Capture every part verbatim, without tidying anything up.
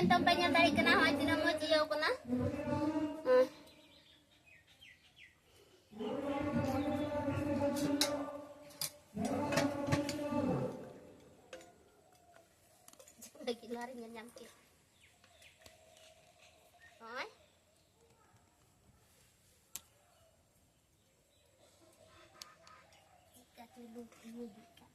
ᱱᱤᱛᱚᱝ ᱯᱮ ᱧᱮᱞ ᱫᱟᱲᱮᱭᱟᱜ ᱠᱟᱱᱟ, ᱦᱚᱸᱜᱼᱚᱭ ᱛᱤᱱᱟᱹᱜ ᱢᱚᱡᱽ ᱤᱭᱟᱹᱣ ᱠᱟᱱᱟ᱾ ᱦᱮᱸ᱾ ᱞᱟᱹᱜᱤᱫ ᱱᱚᱣᱟ ᱨᱮ ᱧᱮᱞ ᱧᱟᱢ ᱠᱮᱫ᱾ ᱦᱚᱸᱜᱼᱚᱭ᱾ ᱪᱮᱫᱠᱟ ᱪᱚ ᱞᱩ-, ᱞᱩ ᱵᱤᱜ ᱠᱟᱜ᱾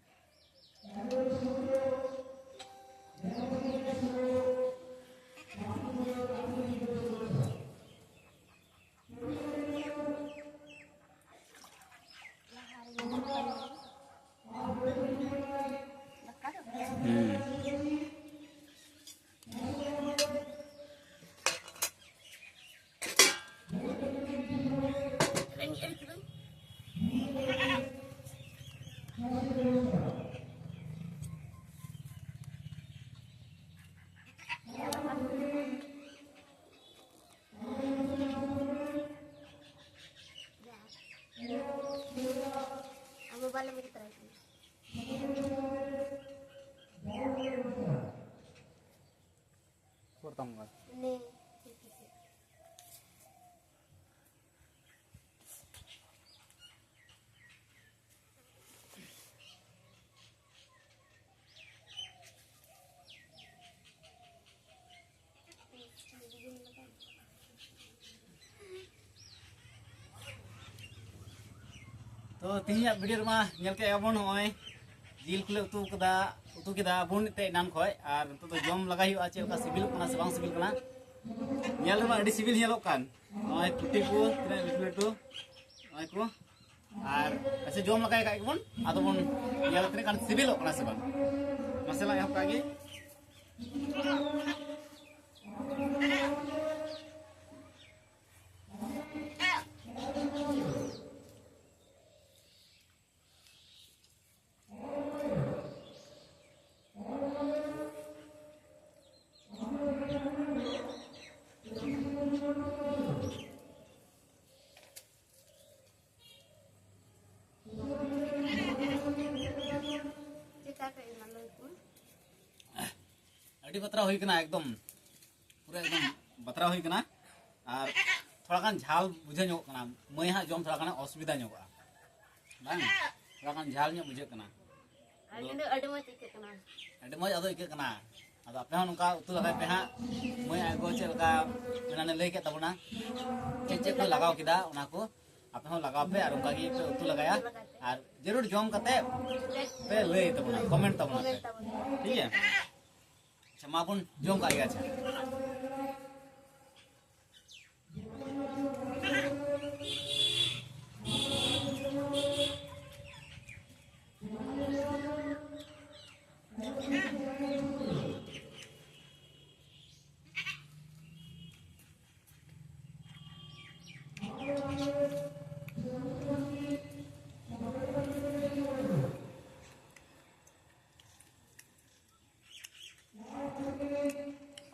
ᱦᱩᱸ᱾ Cortamos. ᱛᱚ, ᱛᱮᱦᱮᱧᱟᱜ video ᱨᱮᱢᱟ ᱧᱮᱞ ᱠᱮᱫ ᱜᱮᱭᱟᱵᱚᱱ, ᱱᱚᱜᱼᱚᱭ ᱡᱤᱞ ᱠᱚᱞᱮ ᱩᱛᱩ ᱠᱟᱫᱟ, ᱩᱛᱩ ᱠᱮᱫᱟ ᱵᱚᱱ ᱮᱱᱛᱮ ᱮᱱᱟᱱ ᱠᱷᱚᱡ, ᱟᱨ ᱱᱤᱛᱚᱜ ᱫᱚ ᱡᱚᱢ ᱞᱟᱜᱟᱭ ᱦᱩᱭᱩᱜᱼᱟ, ᱪᱮᱫ ᱞᱮᱠᱟ ᱥᱤᱵᱤᱞᱚᱜ ᱠᱟᱱᱟ ᱥᱮ ᱵᱟᱝ ᱥᱤᱵᱤᱞ ᱠᱟᱱᱟ᱾ ᱧᱮᱞ ᱨᱮᱢᱟ ᱟᱹᱰᱤ ᱥᱤᱵᱤᱞ ᱧᱮᱞᱚᱜ ᱠᱟᱱ, ᱱᱚᱜᱼᱚᱭ ᱯᱩᱴᱤ ᱠᱚ ᱛᱤᱱᱟᱹᱜ ᱞᱟᱹᱴᱩ ᱞᱟᱹᱴᱩ, ᱱᱚᱜᱼᱚᱭ ᱠᱚ᱾ ᱟᱨ ᱟᱪᱪᱷᱟ, ᱡᱚᱢ ᱞᱟᱜᱟᱭ ᱠᱷᱟᱡ ᱜᱮᱵᱚᱱ, ᱟᱫᱚ ᱵᱚᱱ ᱧᱮᱞᱟ ᱛᱤᱱᱟᱹᱜ ᱜᱟᱱ ᱥᱤᱵᱤᱞᱚᱜ ᱠᱟᱱᱟ ᱥᱮ ᱵᱟᱝ᱾ ᱢᱟᱥᱮ ᱞᱟᱝ ᱮᱦᱚᱵ ᱠᱟᱜ ᱜᱮ᱾ ᱟᱹᱰᱤ ᱵᱟᱛᱨᱟᱣ ᱦᱩᱭ ᱠᱟᱱᱟ ᱮᱠᱫᱚᱢ᱾ ᱯᱩᱨᱟᱹ ᱮᱠᱫᱚᱢ ᱵᱟᱛᱨᱟᱣ ᱦᱩᱭ ᱠᱟᱱᱟ᱾ ᱟᱨ ᱛᱷᱚᱲᱟ ᱜᱟᱱ ᱡᱷᱟᱞ ᱵᱩᱡᱷᱟᱹᱣ ᱧᱚᱜᱚᱜ ᱠᱟᱱᱟ, ᱢᱟᱹᱭ ᱦᱟᱸᱜ ᱡᱚᱢ ᱛᱷᱚᱲᱟ ᱜᱟᱱ ᱚᱥᱩᱵᱤᱫᱷᱟ ᱧᱚᱜᱚᱜᱼᱟ, ᱵᱟᱝ? ᱛᱷᱚᱲᱟ ᱜᱟᱱ ᱡᱷᱟᱞ ᱧᱚᱜ ᱵᱩᱡᱷᱟᱹᱜ ᱠᱟᱱᱟ᱾ ᱟᱨ ᱠᱤᱱᱛᱩ ᱟᱹᱰᱤ ᱢᱚᱡᱽ ᱟᱹᱭᱠᱟᱹᱜ ᱠᱟᱱᱟ᱾ ᱟᱹᱰᱤ ᱢᱚᱡᱽ ᱟᱫᱚ ᱟᱹᱭᱠᱟᱹᱜ ᱠᱟᱱᱟ᱾ ᱟᱫᱚ ᱟᱯᱮ ᱦᱚᱸ ᱱᱚᱝᱠᱟ ᱩᱛᱩ ᱞᱟᱜᱟᱭ ᱯᱮ ᱦᱟᱸᱜ, ᱢᱟᱹᱭ ᱟᱡ ᱜᱚ ᱪᱮᱫ ᱞᱮᱠᱟ ᱮᱱᱟᱱᱮ ᱞᱟᱹᱭ ᱠᱮᱫ ᱛᱟᱵᱚᱱᱟ, ᱪᱮᱫ ᱪᱮᱫ ᱠᱚ ᱞᱟᱜᱟᱣ ᱠᱮᱫᱟ ᱚᱱᱟ ᱠᱚ ᱟᱯᱮ ᱦᱚᱸ ᱞᱟᱜᱟᱣ ᱯᱮ ᱟᱨ ᱚᱱᱠᱟ ᱜᱮ ᱯᱮ ᱩᱛᱩ ᱞᱟᱜᱟᱭᱟ᱾ ᱟᱨ ᱡᱟᱹᱨᱩᱲ ᱡᱚᱢ ᱠᱟᱛᱮ ᱯᱮ ᱞᱟᱹᱭ ᱛᱟᱵᱚᱱᱟ, ᱠᱚᱢᱮᱱᱴ ᱛᱟᱵᱚᱱᱟ ᱯᱮ, ᱴᱷᱤᱠ ᱜᱮᱭᱟ? ᱟᱪᱪᱷᱟ, ᱢᱟ ᱵᱚᱱ ᱡᱚᱢ ᱠᱟᱜ ᱜᱮ᱾ ᱟᱪᱪᱷᱟ,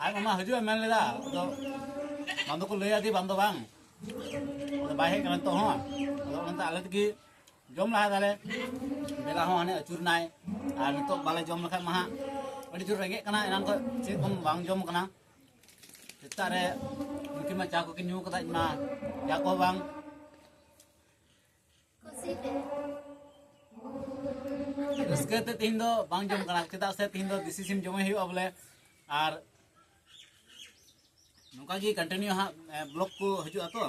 ᱟᱡ ᱢᱟᱢᱟ ᱦᱤᱡᱩᱜ ᱮ ᱢᱮᱱ ᱞᱮᱫᱟ, ᱟᱫᱚ ᱵᱟᱝ ᱫᱚᱠᱚ ᱞᱟᱹᱭ ᱟᱫᱮ, ᱵᱟᱝ ᱫᱚ ᱵᱟᱝ, ᱟᱫᱚ ᱵᱟᱭ ᱦᱮᱡ ᱠᱟᱱᱟ ᱱᱤᱛᱚᱜ ᱦᱚᱸ᱾ ᱟᱫᱚ ᱚᱱᱟᱛᱮ ᱟᱞᱮ ᱛᱮᱜᱮ ᱡᱚᱢ ᱞᱟᱦᱟ ᱫᱟᱞᱮ᱾ ᱵᱮᱞᱟ ᱦᱚᱸ ᱦᱟᱱᱮ ᱟᱹᱪᱩᱨ ᱱᱟᱭ, ᱟᱨ ᱱᱤᱛᱚᱜ ᱵᱟᱞᱮ ᱡᱚᱢ ᱞᱮᱠᱷᱟᱱ ᱢᱟ ᱦᱟᱸᱜ ᱟᱹᱰᱤ ᱡᱳᱨ ᱨᱮᱸᱜᱮᱡ ᱠᱟᱱᱟ᱾ ᱮᱱᱟᱝ ᱠᱷᱚᱱ ᱪᱮᱫ ᱦᱚᱸ ᱵᱟᱝ ᱡᱚᱢ ᱠᱟᱱᱟ᱾ ᱥᱮᱛᱟᱜ ᱨᱮ ᱩᱱᱠᱤᱱ ᱢᱟ ᱪᱟ ᱠᱚᱠᱤᱱ ᱧᱩ ᱠᱟᱫᱟ, ᱤᱧ ᱢᱟ ᱪᱟ ᱠᱚᱦᱚᱸ ᱵᱟᱝ᱾ ᱠᱩᱥᱤ ᱛᱮ᱾ ᱨᱟᱹᱥᱠᱟᱹ ᱛᱮ ᱛᱤᱦᱤᱧ ᱫᱚ ᱵᱟᱝ ᱡᱚᱢ ᱠᱟᱱᱟ, ᱪᱮᱫᱟᱜ ᱥᱮ ᱛᱤᱦᱤᱧ ᱫᱚ ᱫᱮᱥᱤ ᱥᱤᱢ ᱡᱚᱢᱮ ᱦᱩᱭᱩᱜᱼᱟ ᱵᱚᱞᱮ᱾ ᱟᱨ ᱱᱚᱝᱠᱟ ᱜᱮ continue ᱦᱟᱸᱜ, ᱮ, vlog ᱠᱚ ᱦᱤᱡᱩᱜᱼᱟ ᱛᱚ᱾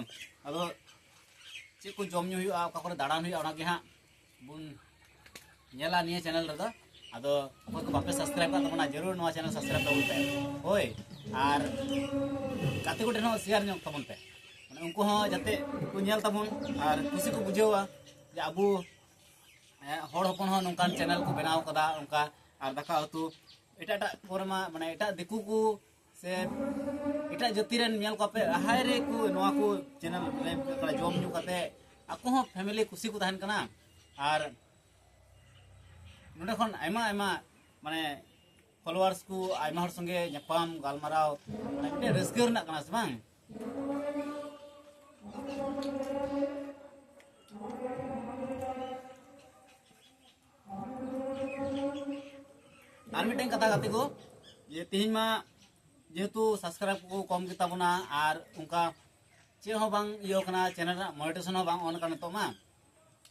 ᱟᱫᱚ ᱪᱮᱫ ᱠᱚ ᱡᱚᱢ ᱧᱩ ᱦᱩᱭᱩᱜᱼᱟ, ᱚᱠᱟ ᱠᱚᱨᱮ ᱫᱟᱬᱟᱱ ᱦᱩᱭᱩᱜᱼᱟ, ᱚᱱᱟ ᱜᱮ ᱦᱟᱸᱜ ᱵᱚᱱ ᱧᱮᱞᱟ ᱱᱤᱭᱟᱹ channel ᱨᱮᱫᱚ᱾ ᱟᱫᱚ ᱚᱠᱚᱭ ᱠᱚ ᱵᱟᱯᱮ subscribe ᱠᱟᱜ ᱛᱟᱵᱚᱱᱟ, ᱡᱟᱹᱨᱩᱲ ᱱᱚᱣᱟ channel subscribe ᱛᱟᱵᱚᱱ ᱯᱮ᱾ ᱦᱳᱭ, ᱟᱨ ᱜᱟᱛᱮ ᱠᱚ ᱴᱷᱮᱱ ᱦᱚᱸ share ᱧᱚᱜ ᱛᱟᱵᱚᱱ ᱯᱮ, ᱢᱟᱱᱮ ᱩᱱᱠᱩ ᱦᱚᱸ ᱡᱟᱛᱮ ᱠᱚ ᱧᱮᱞ ᱛᱟᱵᱚᱱ ᱟᱨ ᱠᱩᱥᱤ ᱠᱚ ᱵᱩᱡᱷᱟᱹᱣᱟ ᱡᱮ ᱟᱵᱚ, ᱮ, ᱦᱚᱲ ᱦᱚᱯᱚᱱ ᱦᱚᱸ ᱱᱚᱝᱠᱟᱱ channel ᱠᱚ ᱵᱮᱱᱟᱣ ᱠᱟᱫᱟ᱾ ᱚᱱᱠᱟ ᱟᱨ ᱫᱟᱠᱟ ᱩᱛᱩ ᱮᱴᱟᱜ ᱮᱴᱟᱜ ᱠᱚᱨᱮ ᱢᱟ, ᱢᱟᱱᱮ ᱮᱴᱟᱜ ᱫᱤᱠᱩ ᱠᱚ ᱥᱮ ᱮᱴᱟᱜ ᱡᱟᱹᱛᱤ ᱨᱮᱱ ᱧᱮᱞ ᱠᱚᱣᱟ ᱯᱮ, ᱦᱟᱭ ᱨᱮ ᱠᱚ ᱱᱚᱣᱟ ᱠᱚ channel ᱨᱮ ᱡᱚᱢ ᱧᱩ ᱠᱟᱛᱮ ᱟᱠᱚ ᱦᱚᱸ family ᱠᱩᱥᱤ ᱠᱚ ᱛᱟᱦᱮᱱ ᱠᱟᱱᱟ᱾ ᱟᱨ ᱱᱚᱸᱰᱮ ᱠᱷᱚᱱ ᱟᱭᱢᱟ ᱟᱭᱢᱟ, ᱢᱟᱱᱮ followers ᱠᱚ, ᱟᱭᱢᱟ ᱦᱚᱲ ᱥᱚᱸᱜᱮ ᱧᱟᱯᱟᱢ ᱜᱟᱞᱢᱟᱨᱟᱣ, ᱢᱟᱱᱮ ᱢᱤᱫᱴᱮᱱ ᱨᱟᱹᱥᱠᱟᱹ ᱨᱮᱱᱟᱜ ᱠᱟᱱᱟ ᱥᱮ ᱵᱟᱝ? ᱟᱨ ᱢᱤᱫᱴᱮᱱ ᱠᱟᱛᱷᱟ ᱜᱟᱛᱮ ᱠᱚ, ᱡᱮ ᱛᱮᱦᱮᱧ ᱢᱟ ᱡᱮᱦᱮᱛᱩ subscribe ᱠᱚ ᱠᱚᱢ ᱜᱮᱛᱟ ᱵᱚᱱᱟ ᱟᱨ ᱚᱱᱠᱟ ᱪᱮᱫ ᱦᱚᱸ ᱵᱟᱝ ᱤᱭᱟᱹ ᱠᱟᱱᱟ, channel ᱨᱮᱱᱟᱜ monetization ᱦᱚᱸ ᱵᱟᱝ on ᱠᱟᱱᱟ ᱱᱤᱛᱚᱜ ᱢᱟ,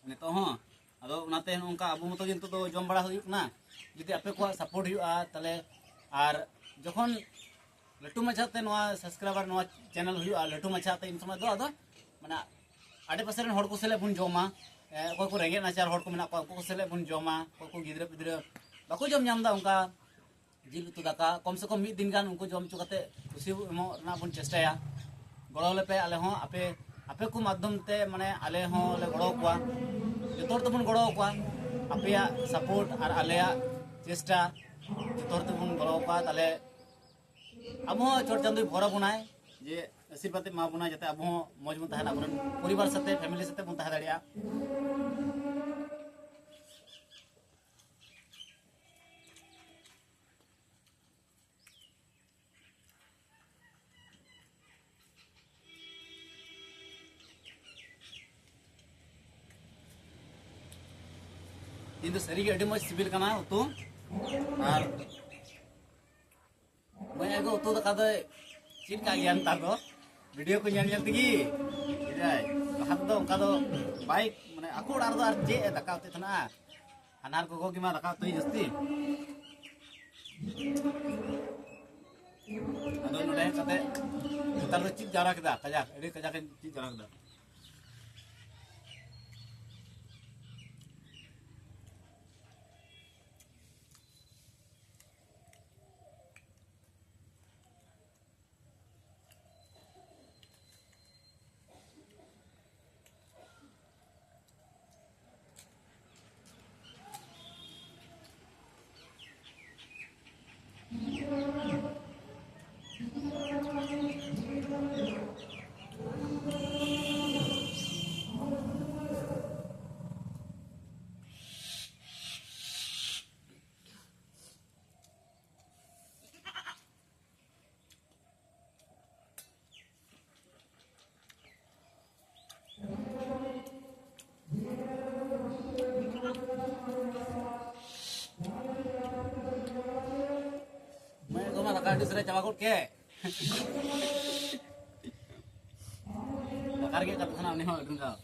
ᱱᱤᱛᱚᱜ ᱦᱚᱸ᱾ ᱟᱫᱚ ᱚᱱᱟᱛᱮ ᱱᱚᱝᱠᱟ ᱟᱵᱚ ᱢᱚᱛᱚ ᱜᱮ ᱱᱤᱛᱚᱜ ᱫᱚ ᱡᱚᱢ ᱵᱟᱲᱟ ᱦᱩᱭᱩᱜ ᱠᱟᱱᱟ᱾ ᱡᱩᱫᱤ ᱟᱯᱮ ᱠᱚᱣᱟᱜ support ᱦᱩᱭᱩᱜᱼᱟ ᱛᱟᱦᱞᱮ, ᱟᱨ ᱡᱚᱠᱷᱚᱱ ᱞᱟᱹᱴᱩ ᱢᱟᱪᱷᱟ ᱛᱮ ᱱᱚᱣᱟ subscriber, ᱱᱚᱣᱟ channel ᱦᱩᱭᱩᱜᱼᱟ ᱞᱟᱹᱴᱩ ᱢᱟᱪᱷᱟ ᱛᱮ, ᱤᱱ ᱥᱚᱢᱚᱭ ᱫᱚ ᱟᱫᱚ ᱢᱟᱱᱮ ᱟᱰᱮ ᱯᱟᱥᱮ ᱨᱮᱱ ᱦᱚᱲ ᱠᱚ ᱥᱮᱞᱮᱫ ᱵᱚᱱ ᱡᱚᱢᱟ᱾ ᱮ, ᱚᱠᱚᱭ ᱠᱚ ᱨᱮᱸᱜᱮᱡ ᱱᱟᱪᱟᱨ ᱦᱚᱲ ᱠᱚ ᱢᱮᱱᱟᱜ ᱠᱚᱣᱟ, ᱩᱱᱠᱩ ᱠᱚ ᱥᱮᱞᱮᱫ ᱵᱚᱱ ᱡᱚᱢᱟ᱾ ᱚᱠᱚᱭ ᱠᱚ ᱜᱤᱫᱽᱨᱟᱹ ᱯᱤᱫᱽᱨᱟᱹ ᱵᱟᱠᱚ ᱡᱚᱢ ᱧᱟᱢ ᱮᱫᱟ ᱚᱱᱠᱟ ᱡᱤᱞ ᱩᱛᱩ ᱫᱟᱠᱟ, ᱠᱚᱢ ᱥᱮ ᱠᱚᱢ ᱢᱤᱫ ᱫᱤᱱ ᱜᱟᱱ ᱩᱱᱠᱩ ᱡᱚᱢ ᱦᱚᱪᱚ ᱠᱟᱛᱮ ᱠᱩᱥᱤ ᱮᱢᱚᱜ ᱨᱮᱱᱟᱜ ᱵᱚᱱ ᱪᱮᱥᱴᱟᱭᱟ᱾ ᱜᱚᱲᱚ ᱞᱮᱯᱮ, ᱟᱞᱮ ᱦᱚᱸ ᱟᱯᱮ, ᱟᱯᱮ ᱠᱚ ᱢᱟᱫᱽᱫᱷᱚᱢ ᱛᱮ ᱢᱟᱱᱮ ᱟᱞᱮ ᱦᱚᱸ ᱞᱮ ᱜᱚᱲᱚ ᱟᱠᱚᱣᱟ, ᱡᱚᱛᱚ ᱦᱚᱲ ᱛᱮᱵᱚᱱ ᱜᱚᱲᱚ ᱟᱠᱚᱣᱟ᱾ ᱟᱯᱮᱭᱟᱜ support ᱟᱨ ᱟᱞᱮᱭᱟᱜ ᱪᱮᱥᱴᱟ, ᱡᱚᱛᱚ ᱦᱚᱲ ᱛᱮᱵᱚᱱ ᱜᱚᱲᱚ ᱟᱠᱚᱣᱟ᱾ ᱛᱟᱦᱞᱮ ᱟᱵᱚ ᱦᱚᱸ ᱪᱚᱴ ᱪᱟᱸᱫᱳᱭ ᱵᱚᱨ ᱟᱵᱚᱱᱟᱭ, ᱡᱮ ᱟᱥᱤᱨᱵᱟᱫᱽ ᱮ ᱮᱢᱟ ᱵᱚᱱᱟ, ᱡᱟᱛᱮ ᱟᱵᱚ ᱦᱚᱸ ᱢᱚᱡᱽ ᱵᱚᱱ ᱛᱟᱦᱮᱱᱟ, ᱟᱵᱚᱨᱮᱱ ᱯᱚᱨᱤᱵᱟᱨ ᱥᱟᱛᱮ, family ᱥᱟᱛᱮ ᱵᱚᱱ ᱛᱟᱦᱮᱸ ᱫᱟᱲᱮᱭᱟᱜᱼᱟ᱾ ᱤᱧ ᱫᱚ ᱥᱟᱹᱨᱤᱜᱮ ᱟᱹᱰᱤ ᱢᱚᱡᱽ ᱥᱤᱵᱤᱞ ᱠᱟᱱᱟ ᱩᱛᱩ᱾ ᱟᱨ ᱢᱟᱹᱭ ᱟᱜᱩ ᱩᱛᱩ ᱫᱟᱠᱟ ᱫᱚᱭ ᱪᱮᱫ ᱠᱟᱜ ᱜᱮᱭᱟ ᱱᱮᱛᱟᱨ ᱫᱚ, video ᱠᱚ ᱧᱮᱞ ᱧᱮᱞ ᱛᱮᱜᱮ᱾ ᱵᱩᱡᱷᱟᱹᱣ? ᱞᱟᱦᱟ ᱛᱮᱫᱚ ᱚᱱᱠᱟ ᱫᱚ ᱵᱟᱭ, ᱢᱟᱱᱮ, ᱟᱠᱚ ᱚᱲᱟᱜ ᱨᱮᱫᱚ ᱟᱨ ᱪᱮᱫ ᱮ ᱫᱟᱠᱟ ᱩᱛᱩᱭ ᱛᱟᱦᱮᱱᱟ? ᱦᱟᱱᱦᱟᱨ ᱜᱚᱜᱚ ᱜᱮ ᱢᱟ ᱫᱟᱠᱟ ᱩᱛᱩᱭ ᱡᱟᱹᱥᱛᱤ᱾ ᱟᱫᱚ ᱱᱚᱰᱮ ᱦᱮᱡ ᱠᱟᱛᱮ ᱱᱮᱛᱟᱨ ᱫᱚ ᱪᱮᱫ ᱡᱟᱣᱨᱟ ᱠᱮᱫᱟ, ᱠᱟᱡᱟᱠ, ᱟᱹᱰᱤ ᱠᱟᱡᱟᱠ ᱤᱧ ᱪᱮᱫ ᱡᱟᱣᱨᱟ ᱠᱮᱫᱟ᱾ ᱟᱹᱰᱤ ᱩᱥᱟᱹᱨᱟ ᱪᱟᱵᱟ ᱜᱚᱫ ᱠᱮᱫ᱾ ᱵᱟᱠᱟᱨ ᱜᱮ ᱠᱟᱛᱷᱟ ᱠᱟᱱᱟ ᱩᱱᱤ ᱦᱚᱸ ᱟᱹᱰᱤ ᱨᱟᱸᱜᱟᱣ᱾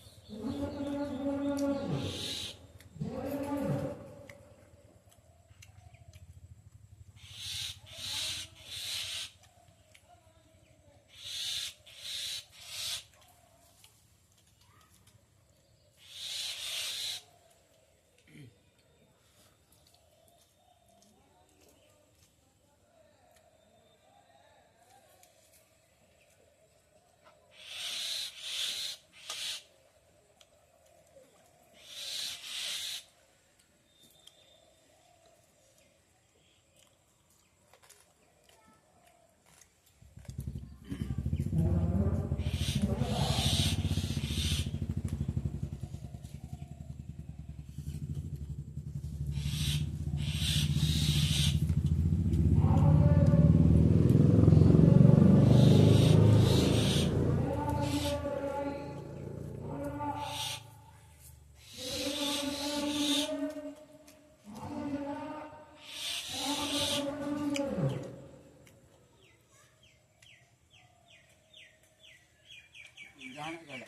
ᱡᱟᱦᱟᱱᱟᱜ ᱜᱮ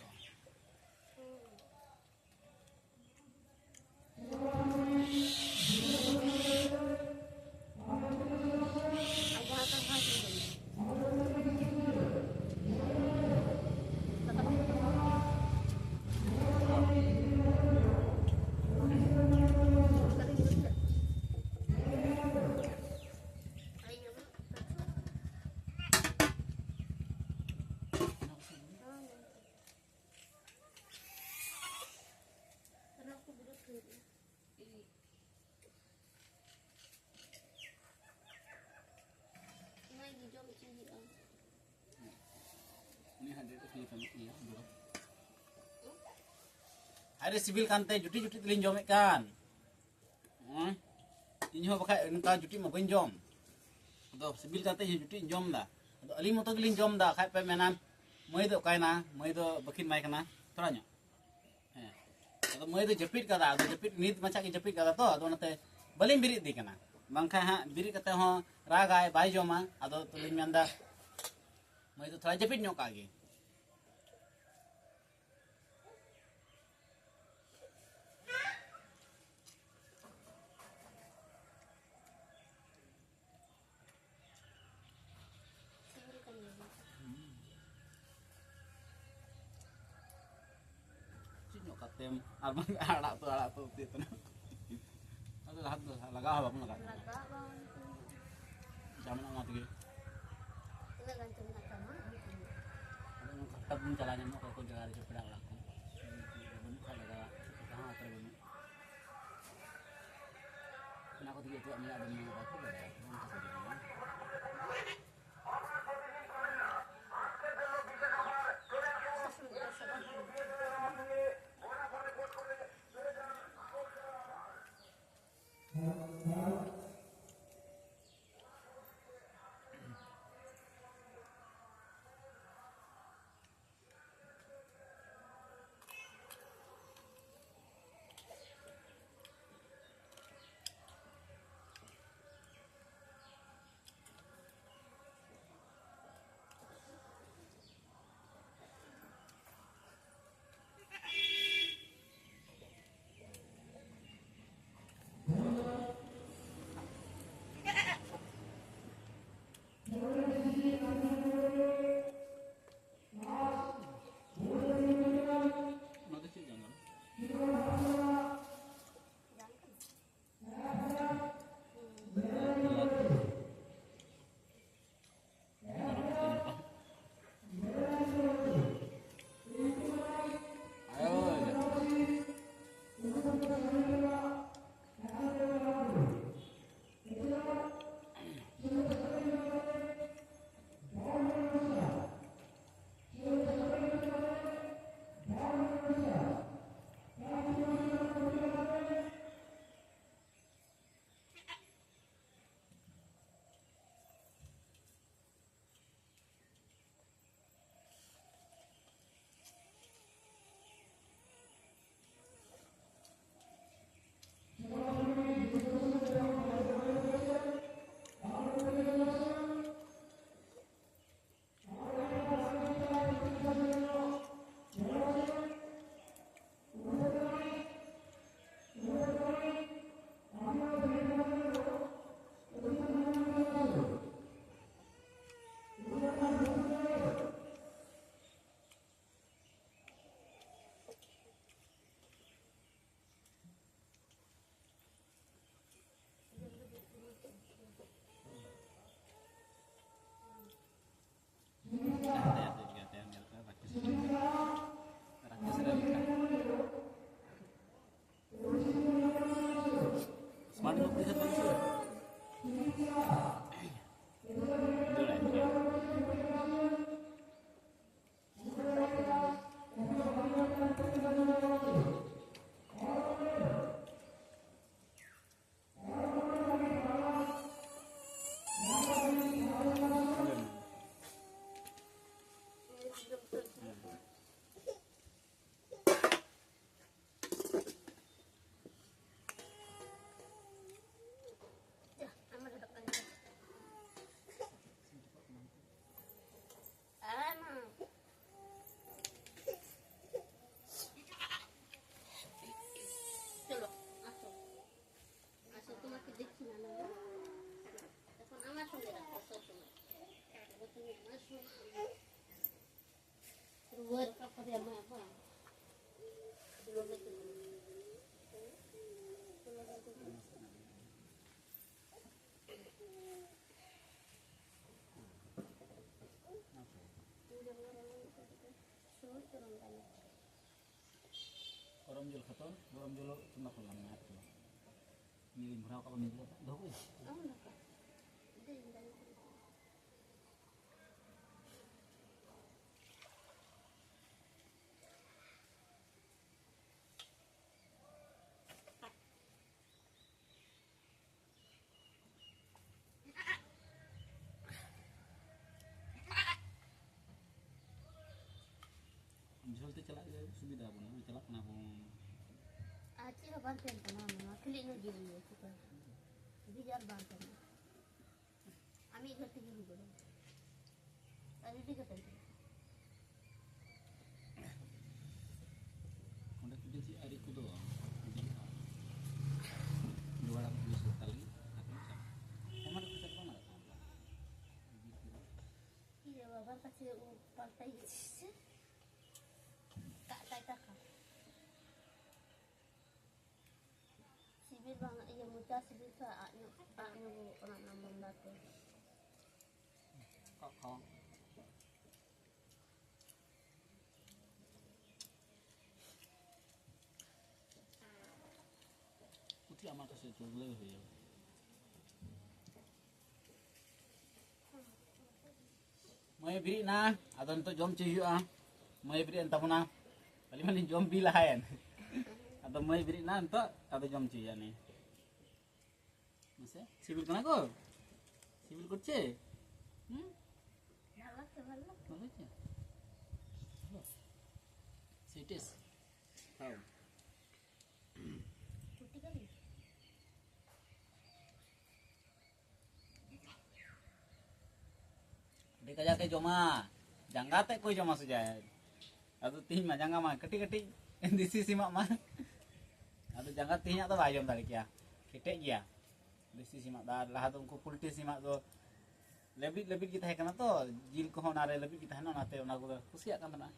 ᱦᱩᱭᱩᱜᱼᱟ᱾ ᱟᱨᱮ ᱥᱤᱵᱤᱞ ᱠᱟᱱᱛᱮ ᱡᱩᱴᱤ ᱡᱩᱴᱤ ᱛᱮᱞᱤᱧ ᱡᱚᱢᱮᱫ ᱠᱟᱱ᱾ ᱦᱮᱸ? ᱤᱧ ᱦᱚᱸ ᱵᱟᱠᱷᱟᱡ ᱱᱚᱝᱠᱟ ᱡᱩᱴᱤ ᱢᱟ ᱵᱟᱹᱧ ᱡᱚᱢ᱾ ᱟᱫᱚ ᱥᱤᱵᱤᱞ ᱠᱟᱱᱛᱮ ᱤᱧ ᱦᱚᱸ ᱡᱩᱴᱤᱧ ᱡᱚᱢ ᱮᱫᱟ᱾ ᱟᱫᱚ ᱟᱹᱞᱤᱧ ᱢᱚᱛᱚ ᱜᱮᱞᱤᱧ ᱡᱚᱢ ᱮᱫᱟ, ᱠᱷᱟᱡ ᱯᱮ ᱢᱮᱱᱟ, "ᱢᱟᱹᱭ ᱫᱚ ᱚᱠᱟᱭᱮᱱᱟ? ᱢᱟᱹᱭ ᱫᱚ ᱵᱟᱹᱠᱤᱱ ᱮᱢᱟᱭ ᱠᱟᱱᱟ ᱛᱷᱚᱲᱟ ᱧᱚᱜ?" ᱦᱮᱸ᱾ ᱟᱫᱚ ᱢᱟᱹᱭ ᱫᱚ ᱡᱟᱹᱯᱤᱫ ᱠᱟᱫᱟ, ᱟᱫᱚ ᱡᱟᱹᱯᱤᱫ ᱱᱤᱛ ᱢᱟᱪᱷᱟ ᱜᱮ ᱡᱟᱹᱯᱤᱫ ᱠᱟᱫᱟ ᱛᱚ, ᱟᱫᱚ ᱚᱱᱟᱛᱮ ᱵᱟᱹᱞᱤᱧ ᱵᱮᱨᱮᱫ ᱤᱫᱤ ᱠᱟᱱᱟ᱾ ᱵᱟᱝᱠᱷᱟᱱ ᱦᱟᱸᱜ ᱵᱮᱨᱮᱫ ᱠᱟᱛᱮ ᱦᱚᱸ ᱨᱟᱜᱟᱭ, ᱵᱟᱭ ᱡᱚᱢᱟ᱾ ᱟᱫᱚ ᱛᱚᱵᱮᱧ ᱢᱮᱱᱫᱟ, ᱢᱟᱹᱭ ᱫᱚ ᱛᱷᱚᱲᱟ ᱡᱟᱹᱯᱤᱫ ᱧᱚᱜ ᱠᱟᱜ ᱜᱮ᱾ ᱪᱮᱫ ᱧᱚᱜ ᱠᱟᱛᱮᱢ ᱟᱨ ᱵᱟᱝ ᱟᱲᱟᱜ ᱛᱚ, ᱟᱲᱟᱜ ᱛᱚ ᱩᱛᱩᱭ ᱛᱟᱱᱟ᱾ ᱟᱫᱚ ᱞᱟᱦᱟ ᱫᱚ ᱞᱟᱜᱟᱣ ᱦᱚᱸ ᱵᱟᱵᱚᱱ ᱞᱟᱜᱟᱣ ᱛᱟᱦᱮᱱᱟ᱾ ᱞᱟᱜᱟᱣ ᱵᱟᱝ ᱦᱩᱭ ᱠᱟᱱᱟ᱾ ᱡᱟ ᱢᱮᱱᱟᱜ ᱚᱱᱟ ᱛᱮᱜᱮ᱾ ᱛᱤᱱᱟᱹᱜ ᱜᱟᱱ ᱪᱚ ᱢᱮᱱᱟᱜ ᱛᱟᱢᱟ? ᱟᱫᱚ ᱚᱱᱠᱟ ᱦᱚᱴᱟᱛ ᱵᱚᱱ ᱪᱟᱞᱟᱣ ᱧᱟᱢᱚᱜ ᱚᱠᱚᱭ ᱠᱚ ᱡᱟᱭᱜᱟ ᱨᱮᱪᱚ ᱯᱮᱲᱟ ᱚᱲᱟᱜ ᱠᱚ᱾ ᱵᱟᱹᱱᱩᱜ ᱠᱷᱟᱡ ᱞᱟᱜᱟᱣᱟ, ᱡᱟᱦᱟᱸ ᱟᱛᱳ ᱨᱮ ᱵᱟᱹᱱᱩᱜ᱾ ᱚᱱᱟ ᱠᱚ ᱛᱮᱜᱮ ᱟᱠᱚᱣᱟᱜ ᱢᱮᱱᱟᱜ ᱫᱚ ᱢᱮᱱᱟᱜ ᱵᱟᱠᱚ ᱵᱟᱲᱟᱭᱟ, ᱚᱱᱠᱟ ᱠᱚ ᱵᱟᱲᱟᱭᱟ᱾ চলো, আসো। আসো, তোমাকে দেখি না, না, না। এখন আমার সঙ্গে রাখো সবসময়। এখন তুমি আমার সঙ্গে। রুয়ার কাপড়ে আমার, আমার। ᱜᱚᱨᱚᱢ ᱡᱚᱞ ᱠᱷᱟᱛᱚ, ᱜᱚᱨᱚᱢ ᱡᱚᱞ ᱪᱚᱸᱫᱟ ᱠᱚ ᱞᱟᱝ ᱢᱮ ᱟᱨᱠᱤ᱾ ᱱᱤᱭᱟᱹ ᱵᱷᱚᱨᱟᱣ ᱠᱟᱜ ᱵᱚᱱ ᱱᱤᱭᱟᱹ ᱫᱚᱦᱚ ᱠᱚ᱾ ᱡᱷᱟᱹᱞ ᱛᱮ ᱪᱟᱞᱟᱜ ᱜᱮ ᱥᱩᱵᱤᱫᱷᱟ ᱵᱚᱱᱟ, ᱪᱟᱞᱟᱜ ᱠᱟᱱᱟ ᱵᱚᱱ᱾ ᱟᱨ ᱪᱮᱫ ᱦᱚᱸ ᱵᱟᱝ ᱛᱟᱦᱮᱱ ᱠᱟᱱᱟ, ᱱᱚᱣᱟ ᱠᱷᱟᱹᱞᱤ ᱤᱱᱟᱹ ᱜᱮ ᱦᱩᱭᱩᱜᱼᱟ, ᱪᱤᱠᱟ ᱵᱷᱮᱡᱟᱞ ᱵᱟᱝ ᱛᱟᱦᱮᱱᱟ᱾ ᱟᱢ ᱢᱤᱫ ᱜᱷᱟᱹᱲᱤ ᱛᱮᱜᱮ ᱦᱩᱭ ᱜᱚᱫᱚᱜᱼᱟ᱾ ᱟᱨ ᱨᱮᱰᱤ ᱠᱟᱛᱮ ᱫᱚ᱾ ᱚᱸᱰᱮ ᱠᱚ ᱡᱩᱫᱤ ᱟᱹᱨᱤ ᱠᱚᱫᱚ ᱤᱫᱤᱜᱼᱟ᱾ ᱡᱚᱜᱟᱲ ᱟᱹᱜᱩ ᱦᱩᱭᱩᱜᱼᱟ ᱥᱚᱨᱠᱟᱨ ᱞᱟᱹᱜᱤᱫ, ᱟᱨ ᱠᱚ ᱪᱟᱞᱟᱜᱼᱟ᱾ ᱚᱱᱟ ᱫᱚ ᱯᱚᱭᱥᱟ ᱫᱚ ᱵᱟᱝ ᱞᱟᱜᱟᱜ ᱠᱟᱱᱟ᱾ ᱤᱭᱟᱹ ᱵᱟᱵᱟ ᱠᱟᱪᱷᱮ ᱩᱵ ᱯᱟᱞᱴᱟᱭ ᱤᱪᱪᱷᱮ᱾ ᱠᱟᱜ ᱠᱟᱭ ᱠᱟᱠᱟ᱾ ᱥᱤᱵᱤᱞ ᱵᱟᱝ, ᱤᱭᱟᱹ, ᱢᱚᱪᱟ ᱥᱤᱵᱤᱞ ᱥᱮ ᱟᱜ ᱧᱚᱜ, ᱟᱜ ᱧᱚᱜᱚᱜ ᱠᱟᱱᱟ ᱚᱱᱟ ᱢᱚᱱᱫᱟ ᱛᱮ᱾ ᱠᱟᱜ ᱠᱷᱟᱣᱟ᱾ ᱯᱩᱛᱷᱤ ᱟᱢᱟᱜ ᱠᱟᱥᱮ ᱪᱩᱜᱽᱞᱟᱹ ᱦᱩᱭᱩᱜᱼᱟ᱾ ᱢᱟᱹᱭ ᱵᱮᱨᱮᱫ ᱱᱟ, ᱟᱫᱚ ᱱᱤᱛᱚᱜ ᱡᱚᱢ ᱦᱚᱪᱚᱭ ᱦᱩᱭᱩᱜᱼᱟ᱾ ᱢᱟᱹᱭ ᱵᱮᱨᱮᱫ ᱮᱱ ᱛᱟᱵᱚᱱᱟ, ᱟᱹᱞᱤᱧ ᱢᱟᱞᱤᱧ ᱡᱚᱢ ᱵᱤ ᱞᱟᱦᱟᱭᱮᱱ᱾ ᱟᱫᱚ ᱢᱟᱹᱭ ᱵᱮᱨᱮᱫ ᱱᱟ ᱱᱤᱛᱚᱜ, ᱟᱫᱚ ᱡᱚᱢ ᱦᱚᱪᱚᱭ ᱦᱩᱭᱩᱜᱼᱟ ᱱᱤᱭᱟᱹ᱾ ᱢᱟᱥᱮ, ᱥᱤᱵᱤᱞ ᱠᱟᱱᱟ ᱠᱚ? ᱥᱤᱵᱤᱞ ᱠᱚᱨᱪᱮ? ᱠᱟᱡᱟᱠ ᱮ ᱡᱚᱢᱟ, ᱡᱟᱸᱜᱟ ᱛᱮ ᱠᱚᱭ ᱡᱚᱢᱟ ᱥᱮ ᱡᱟᱭ᱾ ᱟᱫᱚ ᱛᱤᱦᱤᱧ ᱢᱟ ᱡᱟᱸᱜᱟ ᱢᱟ ᱠᱟᱹᱴᱤᱡ ᱠᱟᱹᱴᱤᱡ ᱫᱮᱥᱤ ᱥᱤᱢᱟᱜ ᱢᱟ᱾ ᱟᱫᱚ ᱡᱟᱸᱜᱟ ᱛᱤᱦᱤᱧᱟᱜ ᱫᱚ ᱵᱟᱭ ᱡᱚᱢ ᱫᱟᱲᱮ ᱠᱮᱭᱟ, ᱠᱮᱴᱮᱡ ᱜᱮᱭᱟ ᱫᱮᱥᱤ ᱥᱤᱢᱟᱜ ᱫᱚ᱾ ᱟᱨ ᱞᱟᱦᱟ ᱫᱚ ᱩᱱᱠᱩ ᱯᱳᱞᱴᱨᱤ ᱥᱤᱢᱟᱜ ᱫᱚ ᱞᱟᱹᱵᱤᱫ ᱞᱟᱹᱵᱤᱫ ᱜᱮ ᱛᱟᱦᱮᱸ ᱠᱟᱱᱟ ᱛᱚ, ᱡᱤᱞ ᱠᱚᱦᱚᱸ ᱚᱱᱟᱨᱮ ᱞᱟᱹᱵᱤᱫ ᱜᱮ ᱛᱟᱦᱮᱱᱟ, ᱚᱱᱟᱛᱮ ᱚᱱᱟ ᱠᱚᱫᱚ ᱠᱩᱥᱤᱭᱟᱜ ᱠᱟᱱ ᱛᱟᱦᱮᱱᱟ᱾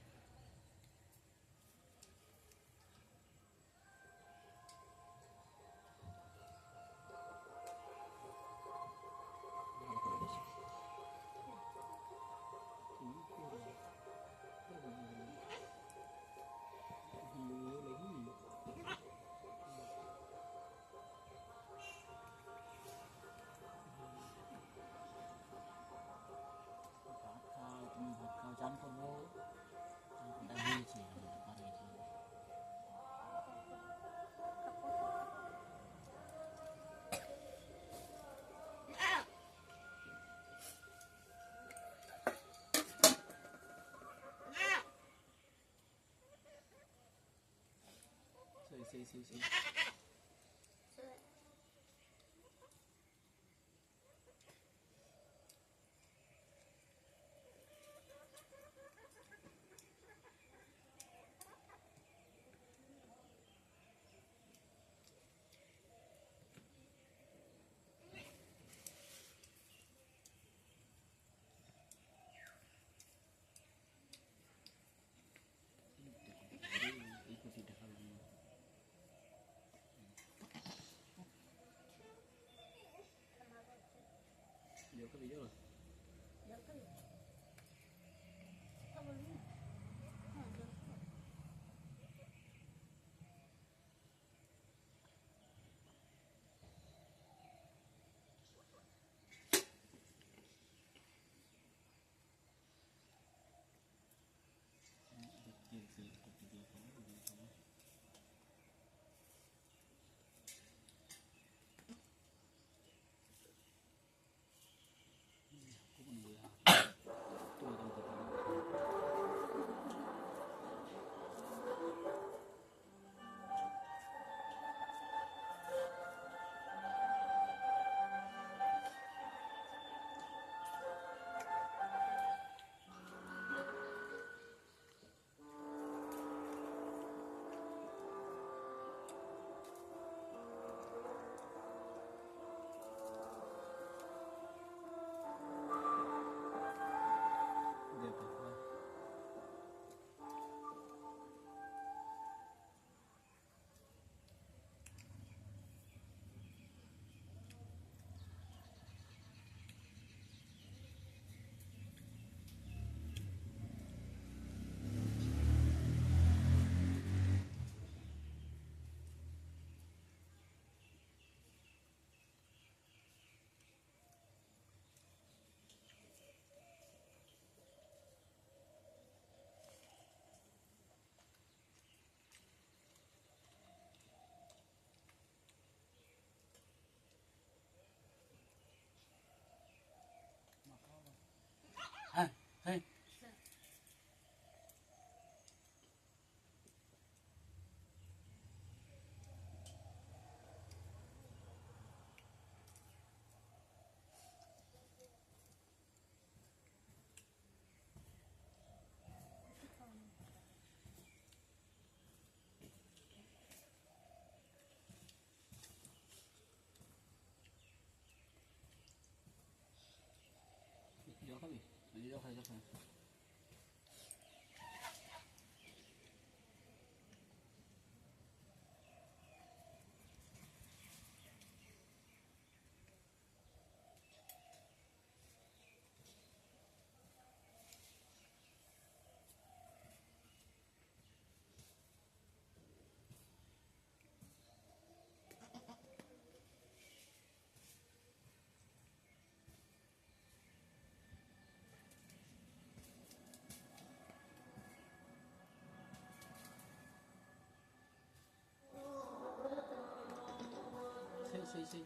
Sei, sei, sei.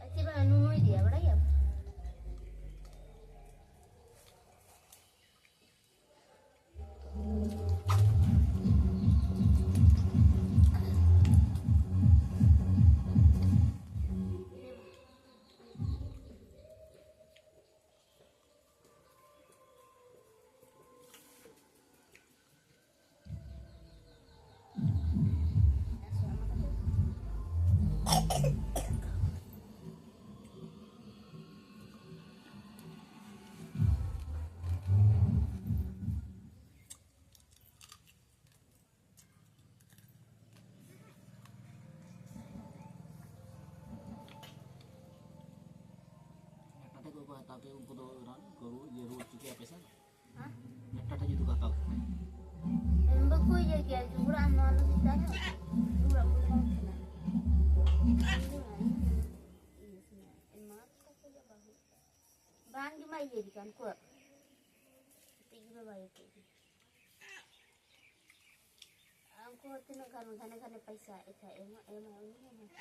ᱟᱨ ᱪᱮᱫ ᱵᱟᱝ ᱱᱩᱱᱩᱭ ᱤᱫᱤᱭᱟ, ᱵᱟᱲᱟᱭᱟᱢ? ᱮᱴᱟᱜ ᱴᱷᱮᱱ ᱠᱚ ᱦᱟᱛᱟᱣ ᱠᱮᱫ, ᱩᱱᱠᱩ ᱫᱚ ᱨᱟᱱ ᱠᱚ ᱨᱩ-, ᱤᱭᱟᱹ, ᱨᱩᱣᱟᱹᱲ ᱦᱚᱪᱚ ᱠᱮᱭᱟ ᱯᱚᱭᱥᱟ᱾ ᱦᱮᱸ? ᱮᱴᱟᱜ ᱴᱷᱮᱱ ᱡᱩᱫᱤ ᱠᱚ ᱦᱟᱛᱟᱣ ᱠᱮᱭᱟ᱾ ᱮᱢ ᱵᱟᱠᱚ ᱤᱭᱟᱹ ᱠᱮᱭᱟ, ᱡᱩᱵᱽᱨᱟ ᱟᱢ ᱱᱚᱣᱟ ᱫᱚ ᱪᱮᱫ ᱠᱟᱱᱟ? ᱡᱩᱵᱽᱨᱟ ᱟᱢ ᱫᱚ ᱵᱟᱝ ᱠᱟᱱᱟ᱾ ᱤᱧ ᱫᱚ ᱵᱟᱝ, ᱤᱧ ᱫᱚ ᱤᱭᱟᱹ ᱥᱟᱱᱟᱭᱟ᱾ ᱮᱢᱟ ᱠᱚ ᱠᱷᱟᱡ ᱫᱚ ᱵᱟᱝ ᱦᱩᱭᱩᱜ ᱠᱟᱱᱟ᱾ ᱵᱟᱝ ᱜᱮ ᱢᱟ ᱤᱭᱟᱹ ᱜᱮ ᱠᱟᱱ ᱠᱚ᱾ ᱠᱟᱹᱴᱤᱡ ᱜᱮ ᱵᱟᱵᱟ ᱤᱭᱟᱹ ᱠᱮᱫ ᱜᱮ᱾ ᱩᱱᱠᱩ ᱦᱚᱸ ᱛᱤᱱᱟᱹᱜ ᱜᱟᱱ ᱜᱷᱟᱱᱮ ᱜᱷᱟᱱᱮ ᱯᱚᱭᱥᱟ ᱮᱴᱷᱟ ᱮᱢᱟ, ᱮᱢᱟ ᱩᱱᱤ ᱦᱚᱸ ᱮᱢᱟ᱾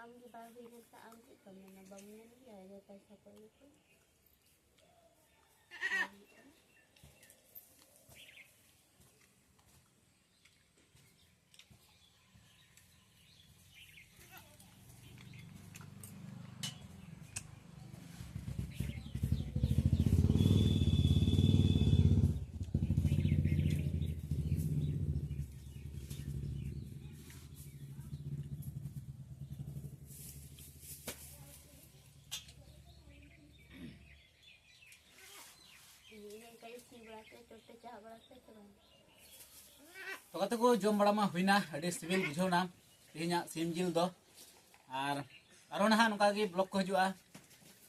ᱟᱢ ᱜᱮ ᱵᱟᱝ ᱦᱩᱭ ᱞᱮᱱᱠᱷᱟᱱ ᱟᱢ ᱪᱮᱫ ᱠᱚᱢ ᱢᱮᱱᱟ? ᱵᱟᱢ ᱢᱮᱱ ᱜᱮᱭᱟ ᱡᱮ ᱯᱚᱭᱥᱟ ᱠᱚ ᱮᱢᱟ ᱠᱚ? ᱛᱤ ᱵᱟᱲᱟ ᱠᱮᱫ, ᱪᱚᱴ ᱛᱮ ᱪᱟᱦᱟᱵ ᱵᱟᱲᱟ ᱠᱮᱫ ᱥᱮ ᱵᱟᱝ? ᱛᱚ ᱜᱟᱛᱮ ᱠᱚ, ᱡᱚᱢ ᱵᱟᱲᱟ ᱢᱟ ᱦᱩᱭᱱᱟ, ᱟᱹᱰᱤ ᱥᱤᱵᱤᱞ ᱵᱩᱡᱷᱟᱹᱣ ᱮᱱᱟ ᱛᱮᱦᱮᱧᱟᱜ ᱥᱤᱢ ᱡᱤᱞ ᱫᱚ᱾ ᱟᱨ ᱟᱨᱦᱚᱸ ᱱᱟᱦᱟᱜ ᱱᱚᱝᱠᱟ ᱜᱮ ᱵᱞᱚᱜ ᱠᱚ ᱦᱤᱡᱩᱜᱼᱟ᱾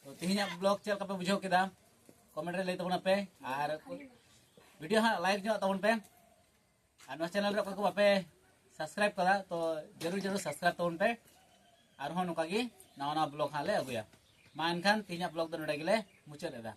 ᱛᱚ ᱛᱮᱦᱮᱧᱟᱜ ᱵᱞᱚᱜ ᱪᱮᱫ ᱞᱮᱠᱟ ᱯᱮ ᱵᱩᱡᱷᱟᱹᱣ ᱠᱮᱫᱟ, ᱠᱚᱢᱮᱱᱴ ᱨᱮ ᱞᱟᱹᱭ ᱛᱟᱵᱚᱱᱟ ᱯᱮ᱾ ᱟᱨ ᱵᱷᱤᱰᱤᱭᱳ ᱦᱟᱸᱜ ᱞᱟᱭᱤᱠ ᱧᱚᱜ ᱛᱟᱵᱚᱱ ᱯᱮ᱾ ᱟᱨ ᱱᱚᱣᱟ ᱪᱮᱱᱮᱞ ᱨᱮ ᱚᱠᱚᱭ ᱠᱚ ᱵᱟᱯᱮ ᱥᱟᱵᱥᱠᱨᱟᱭᱤᱵ ᱠᱟᱫᱟ, ᱛᱚ ᱡᱟᱹᱨᱩᱲ ᱡᱟᱹᱨᱩᱲ ᱥᱟᱵᱥᱠᱨᱟᱭᱤᱵ ᱛᱟᱵᱚᱱ ᱯᱮ᱾ ᱟᱨᱦᱚᱸ ᱱᱚᱝᱠᱟ ᱜᱮ ᱱᱟᱣᱟ ᱱᱟᱣᱟ ᱵᱞᱚᱜ ᱦᱟᱸᱜ ᱞᱮ ᱟᱹᱜᱩᱭᱟ᱾ ᱢᱟ ᱮᱱᱠᱷᱟᱱ ᱛᱮᱦᱮᱧᱟᱜ ᱵᱞᱚᱜ ᱫᱚ ᱱᱚᱰᱮ ᱜᱮᱞᱮ ᱢᱩᱪᱟᱹᱫ ᱮᱫᱟ᱾